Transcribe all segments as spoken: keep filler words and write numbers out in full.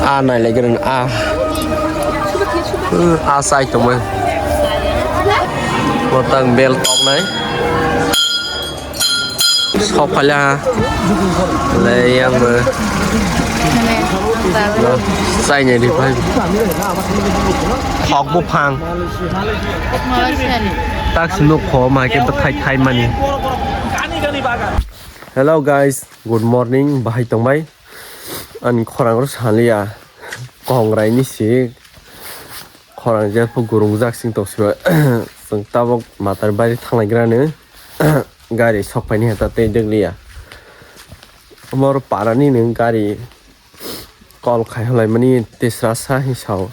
A nai lai gren a. Hmm, a sai tongmai. Motang bel toknai. Sok phala ha. Le yang bo. Sai nai di pai. Hok bo phang. Tak sinuk kho ma ke thai thai mani. Hello guys, good morning. Bahai tongbai. Ani khorang ro saliya. Kongrai ni si. Khorang je pho gurung jak sing tok siba. Sing tabok matar bari thanglai grani. Gari sok paini hata tei deglia. Amor parani nung gari call khai holai mani tisra sa hi sao.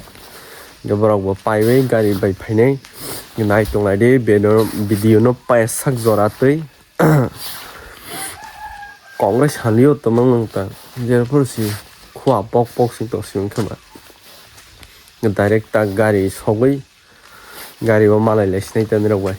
Ge borok bo paiwi gari bai phainai. Nai tonglai di video no, video no paisa jora twi. Congress halio tomang nang ta. Jerpur si khua pok pok sing tok si wngkha ma. Direct ta gari sogwi. Gari o malai lai sinai ta nirok bai.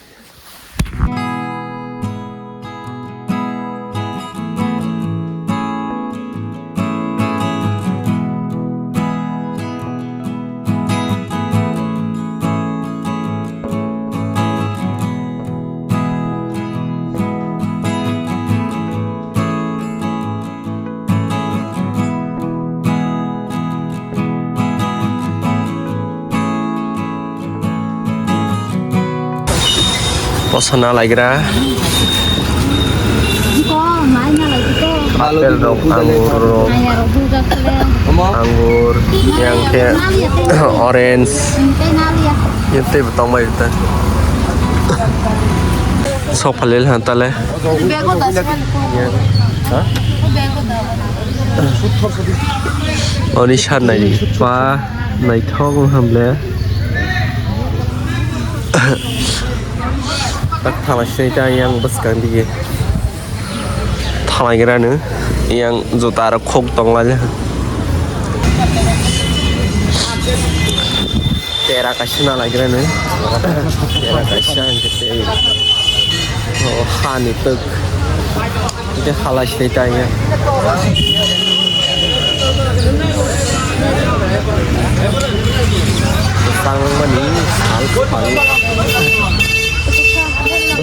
Posa na laigra. Apple rok, angur rok, angur, yang khe orange. Yang tei bo tongbai ta. Sok phalil han tale. Oni sar nai ba naithok wng ham le. Tak thala sinai ta yang bwskang dige. Thalai gira no yang juta aro khok tong lai. Tera kaisa na lai gira no. Tera kaisa hingke tei. O hani tok. Ite halai sinai ta ya. Tangmani sal sal.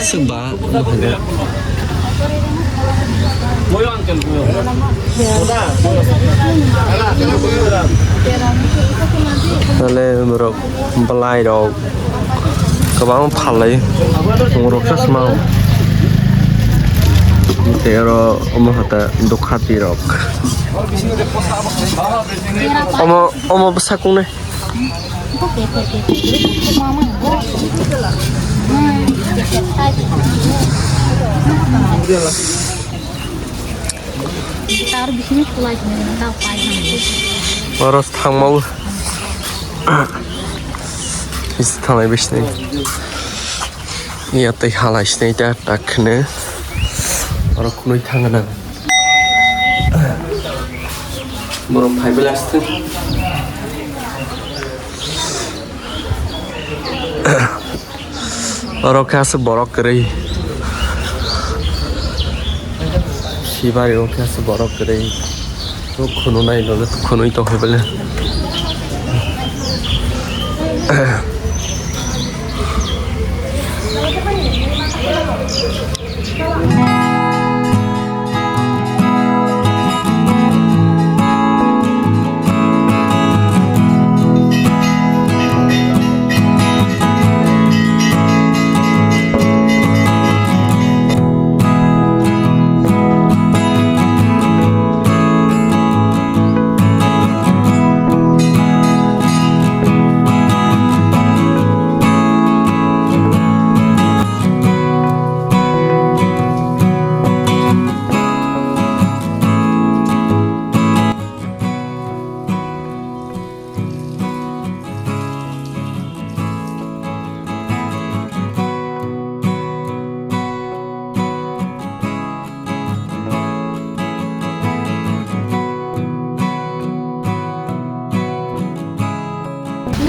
Swngba. Tale borok belai rok kwbang phalai rok chasma tei oro omo hata dokhati rok omo omo bwsakung nai. Oro thangmao. Isi thanglai bisni. Iya tei halai sinai ta tak khne. Oro khunui thangna. Borok phai belai aswk. Oro khe aswk borok kwrwi. Sibari o khe aswk borok kwrwi. Khununai no khunui tongkhe bele.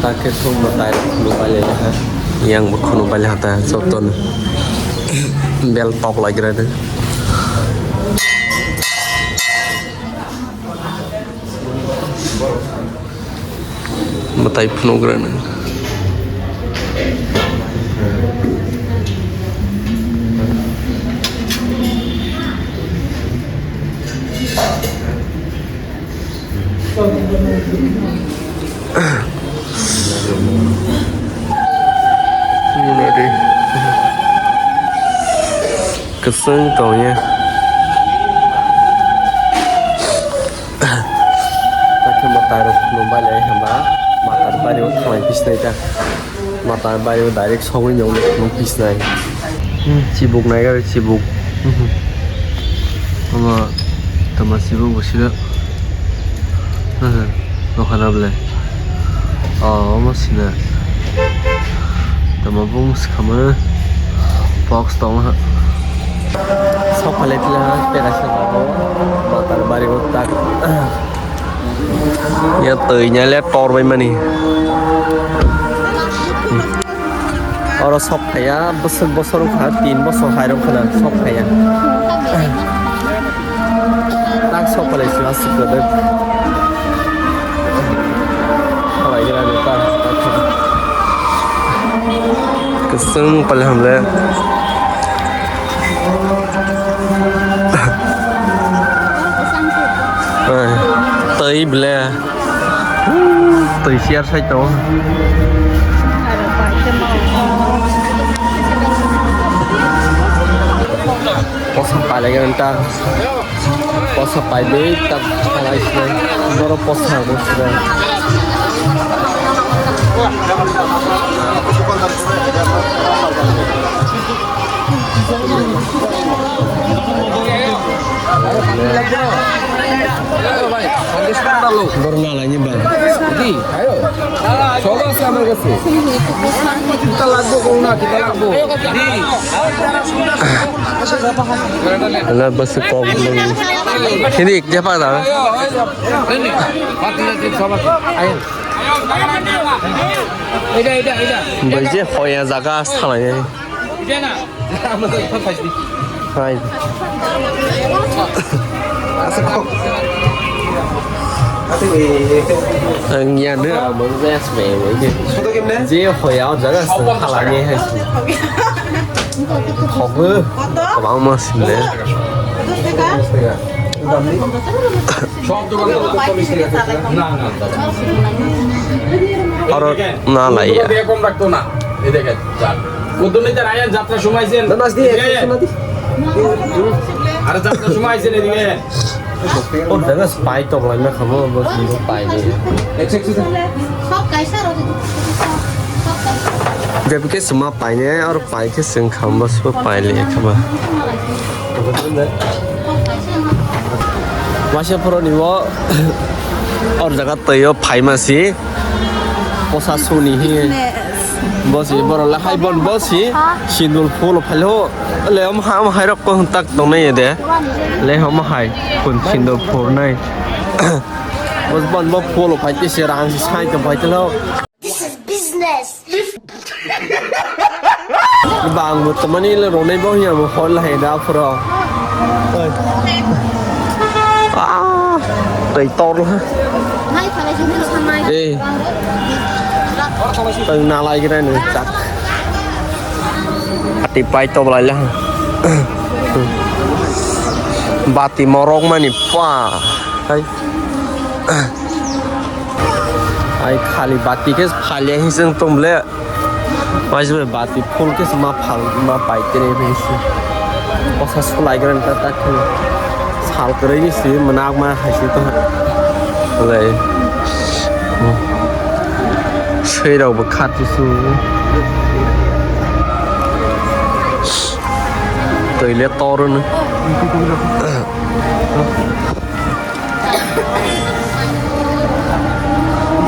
Takhe thung bo tai rok khunu pai lai ha. Yang bo khunu pai lai ha ta joto no. Bel tok lai gra de. Mwtai phunukgrana. Kwchwng tongya. Takhe mwtai rok phunuk bai lai hwnba mwtai bari o thanglai phisnai ta. Mwtai bari o direct sogwi nw phunuk phisnai. Chibuk nai gari chibuk. Ama tama chibuk bo sida. Nokha na ble. Oh, omo sina. Tama bung skama. Box tong ha. Sok phalai tila pera sa ko. Matar bari ko tak. Ya twi nya le tor bai mani. Oro sok phaiya, bwswk bosor wngkha, tin bosor hai rok khna sok phaiya. Tak sok phalai sima swk kwdwk. Khalai gra ni ta. Kwchwng phalai hamle. Twi ble. Twi chair side tongo. Posa pailai gana ta. Posa pailai ta khalai sinai. Boro posa bo sinai. Borok nalaini ba. Ala bwswk kok nung. Sini jepa da. Bai je hoya jaga salai. Hai. Ang ya de abang jas me. Je hoya jaga sing halani hai. Hogo. Abang mas ne. Aro na lai ya. কত নিতে আইয়েন? যাত্রা সময় আইছেন? না, না, দিয়ে, এদিকে আইয়েন। একশো না দি। আরে যাত্রা সময় আইছেন, এদিকে আইয়েন। O jaga pai to lai na khamo bo sing pai de. Jab ke sma pai ne aur pai ke sing kham bas bo pai le khaba. Waisa phoro ni bo or jaga twi o phai ma si. Posa suni hi. Bosi, borok le hai bon bosi, sindul phulo phailo. Le om ha, om hai rok ko tak tongnai de. Le om hai, kun sindul phurnai. Bos bon bo phulo phai te se rang si sai to phai te lo. This is business. Bang bo tamani le ronai bo ya bo hol hai da phuro. Ah, tai tor ha. Mai phalai sini lo mai. Eh. Tang nalai kira ni tak. Ati pai to belai lah. Bati morok mani pa. Hai. Ai khali bati ke phalia hiseng tong ble. Waisa bai bati phul khe se ma phal ma pai tere bai se. Kosa sulai gran ta ta khe. Sal kwrwi ni se mwnakma hai se to. Lai. Sui rok bo khat su. Twi le tor no.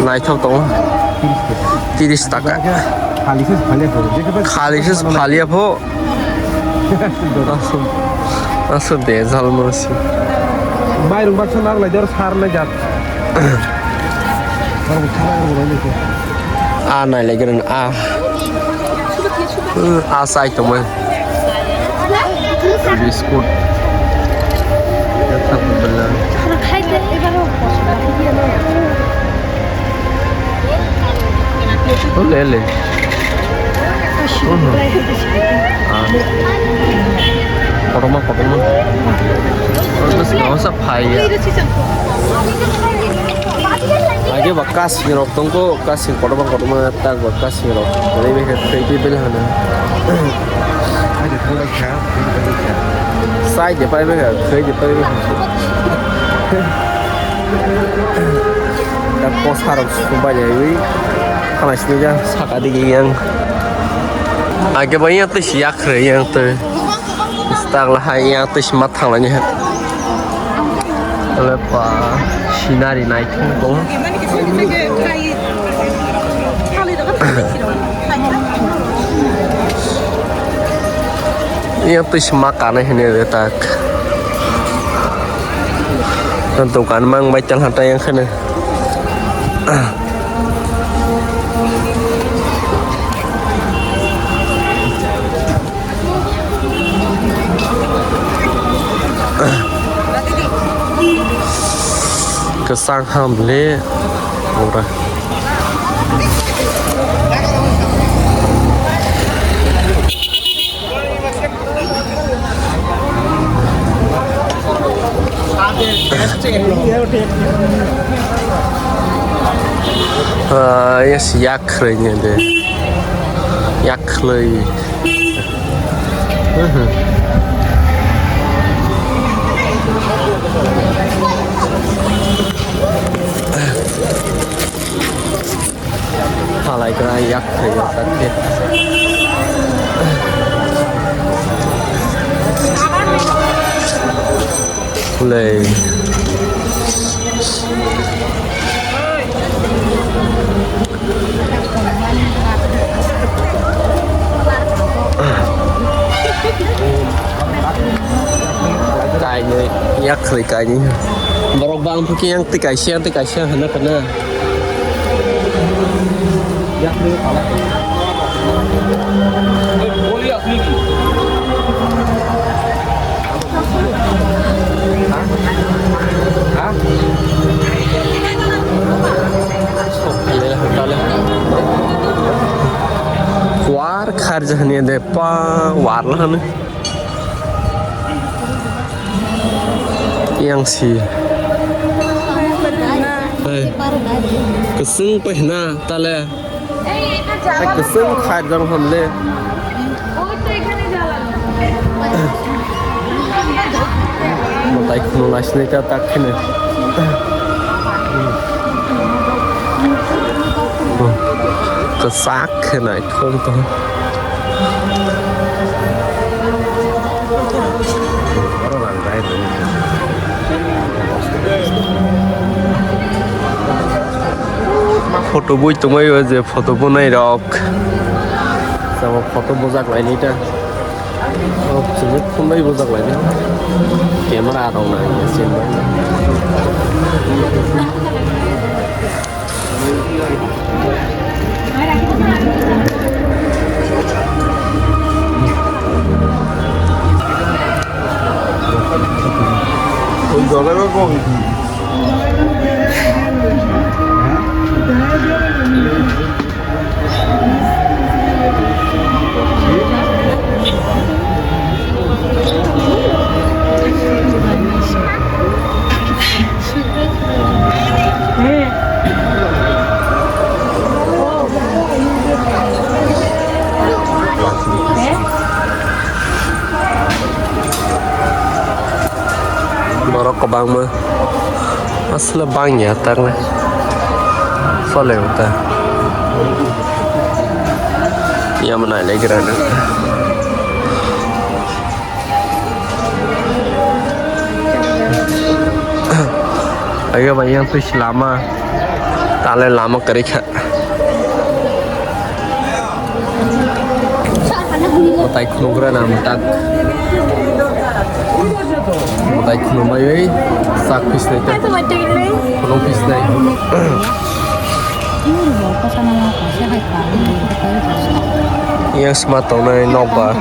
Naithok tongo. Tiris taka. Khali se phalia pho. Khali se phalia pho. Aswk, aswk de jal masi. Mairung baksa nang lai dor sar lai jat. A nai lai gren a. A sai tongmai. Biscuit. Yathak bela. Khai de, ebar o. Lele. Mhm. Ah. Kotorma, kotorma. Kotorma sini masa phai ya. Age ba kasing rok tongko, kasing kotorma, kotorma tak ba kasing rok. Tei beke tei tei bela hana. Sai de pai beke, sai de pai beke. Tak posa rok sumbai ya wi. Khalai sini ja saka digi yang. Age ba yang tei siyak re yang tei. Stagla hai yang tei sima thanglani hai. Ole pa, scenery naithok tongo. Yang tei sima kanai hwnwi re tak. Dokan mang bai tal hatai yang kheno. Kwchang ham le ora. Ah, yes, yak khwlai ni de. Yak khwlai. Halai kra yak khe yak khe. Lei. Kainwi yak khe kainwi. Borok bang thok yang twi kaisa yang twi kaisa hwnwi kheno. War kharjani de pa war lani. Yang si. Hey. Kesung pehna tale. Hey, kesung khai jang hamle. Matai khunu laisne ka tak khene. Kesak khene thong to. Photo bui tongmai o je photo bunai rok. Samo photo bujak lainai ta. O chini phunbai bujak lainai. Camera rok nai. Borok kwbangma aswk bangya takle chole wngkha. Yamnai legrana. Age bai yang twi lama, tale lama kwrwi kha. Mwtai khulumgrana mwtak. Mwtai khulumaiwi sak pisnai ta. Khulum pisnai. Yang sma tongnai nokbar.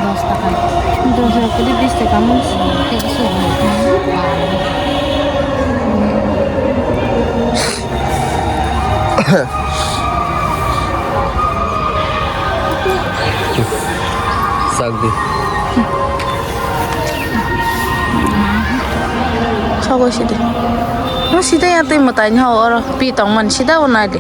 Tagdi. Sogo sidi. No sida ya tei mwtai ni ho oro pi tongmani sida o nai di.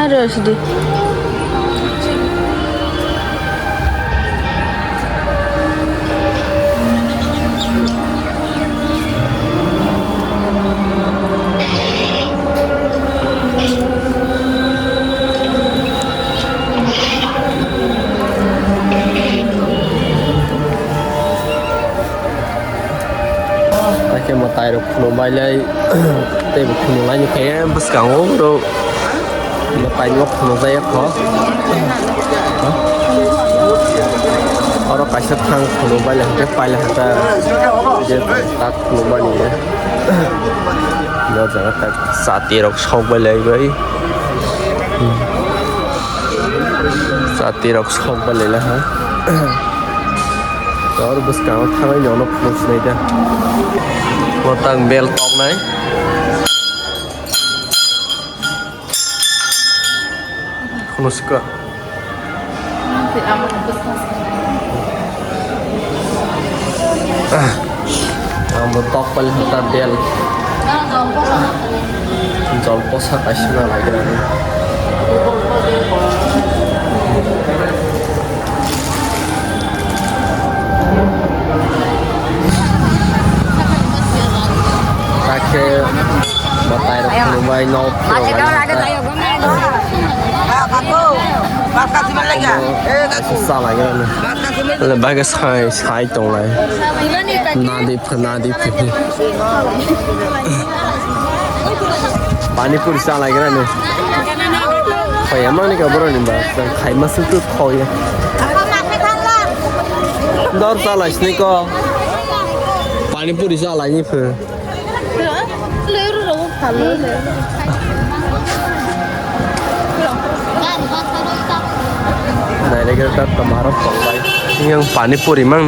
Aro sidi. Hakhe mwtai rok khulumbai lai, tei bo khulumlaini khe bwskango borok mwtai no khulumjak ya kho. Oro kaisa thang khulumbai lai hwnkhe paila hwnkhe je tak khulummani le. O jaga tak chati rok sok bai lai bai. Chati rok sok bai lai ha. Tor bwskango thangwi nono phunuk sinai da. Bo tang bel toknai. Phunuk sika. Ang bo tok pali hota bel. Jol posa kaisa na lagi lagi. Takhe mwtai rok khulumbai nok phirok lai. Salai gana. Bagwi sai sai tonglai. Nadi pha nadi pha. Pani puri salai gana ni. Khoya mani ka borok ni ba. Khai ma su tu khoya. Dor salai sini ko. Pani puri salai ni pha. Naina gana ta tamo aro tonglai. Yang pani puri mang.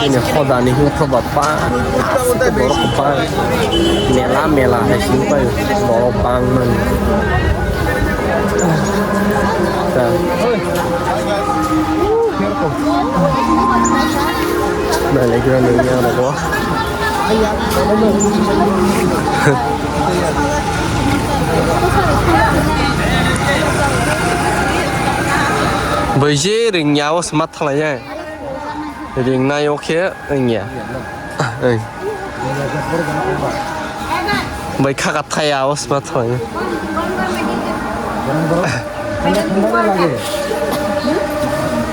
Ini hodani hwnkhe ba pa. Borok pa. Mela mela hai sini pai. Borok bang man. Ta. Naina gana nungya rogo. Bai je ringya o sma thalai ya. Ringnai o khe wngya. Bai kha ka thaya o sma thoi. ঠান্ডা ঠান্ডা না লাগে?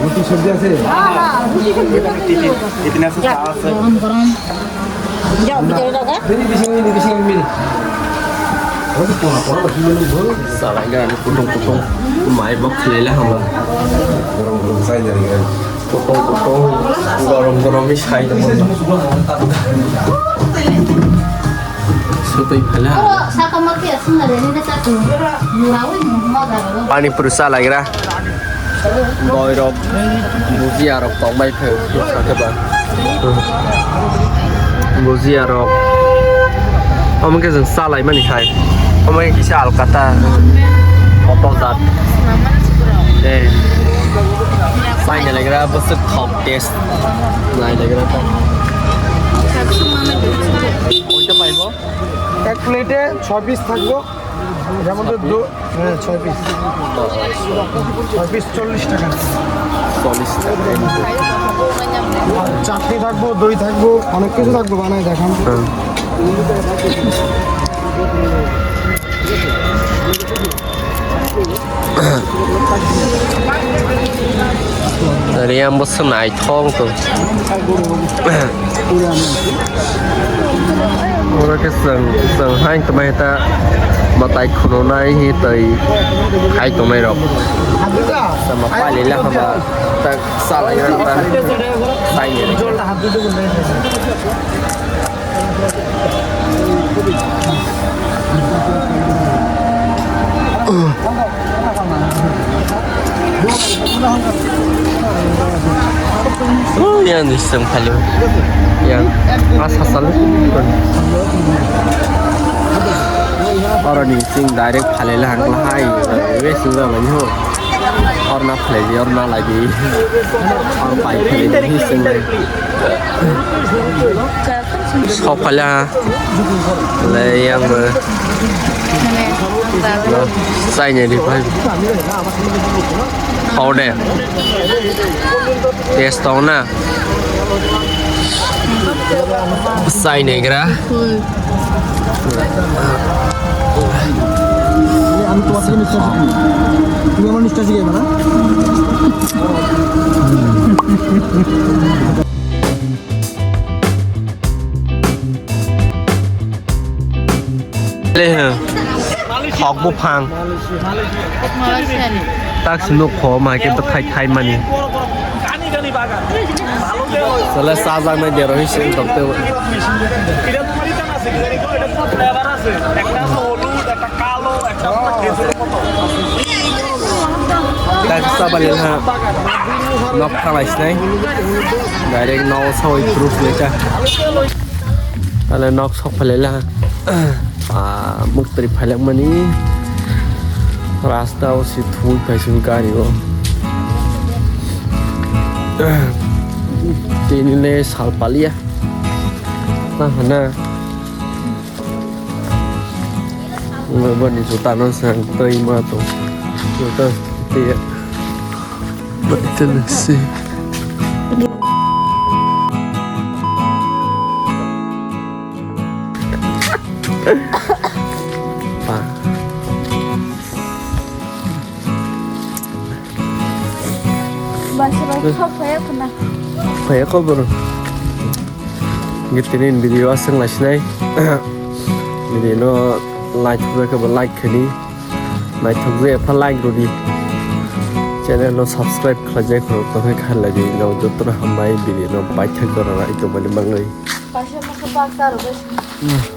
রুটি সবজি আছে? যাও, ভিতরে যাও, গা। বেশি, বেশি, বেশি, বেশি, বেশি। Salai gana ni kutung kutung. Mai bo khwlai la hama. Kutung kutung gorom gorom ni sai tongma. Sotwi phala. Pani puri salaigra. Boy rok, bujia rok tongbai khe sakhe ba. Bujia rok. Omo khe chwng salai mani khai. Omo khe kisa alkata. Kotor jat. Eh. Sai nailagra bwswk thok taste. Nailagra ta. Oita paibo? এক প্লেটে ছয় পিস থাকবো। যেমন তো দু-, হ্যাঁ, ছয় পিস। ছয় পিস চল্লিশ টাকা। চল্লিশ টাকা। আর চাটনি থাকবো, দই থাকবো, অনেক কিছু থাকবো, বানাই দেখান। হ্যাঁ। Yang bo se naithok tong. Oro khe chwng, chwng hain tongmani ta mwtai khununai hi twi hai tongmani rok. Sama pali la haba ta salai ta. Saini. Oh, yang ni seng phalio. Yang asa sal. Oro ni sing direct phalai la hang la hai. Wesing la la ho. Orna phalai di, orna lai di. Or pai phalai di, sing lai. Sok phalai ha. Le yang bo. Chaini di phai. Hau de. Test tong na. Chaini gra. আমি তোমার থেকে নিঃশ্বাস নিই। তুমি আমার নিঃশ্বাস নিয়ে না। Hok buphang. Tak se nuk kho ma ke bwthai thai mani. Sale sajak nai dero hi sing tok te. Tak sabali ha. Nok khalai sinai. Direct no sawi proof le ka. Ale nok sok phalai la. Ah, muktri phalak mani. Rasta o si thui phai si gari o. Tini le sal palia. Na hana. Bani juta no sang tei ma to. Juta tei. Baitwlwsi. Phaya kho borok. Gitini video aswk naisinai. Video no like khe bo like khani. Naithok je epha like rwdi. Channel no subscribe khlaijak rok tongwi khailai di. Nok jotono hambai video no paithak jora rai tongmani bagwi. Kaisa mokhe bak ta rwgwi.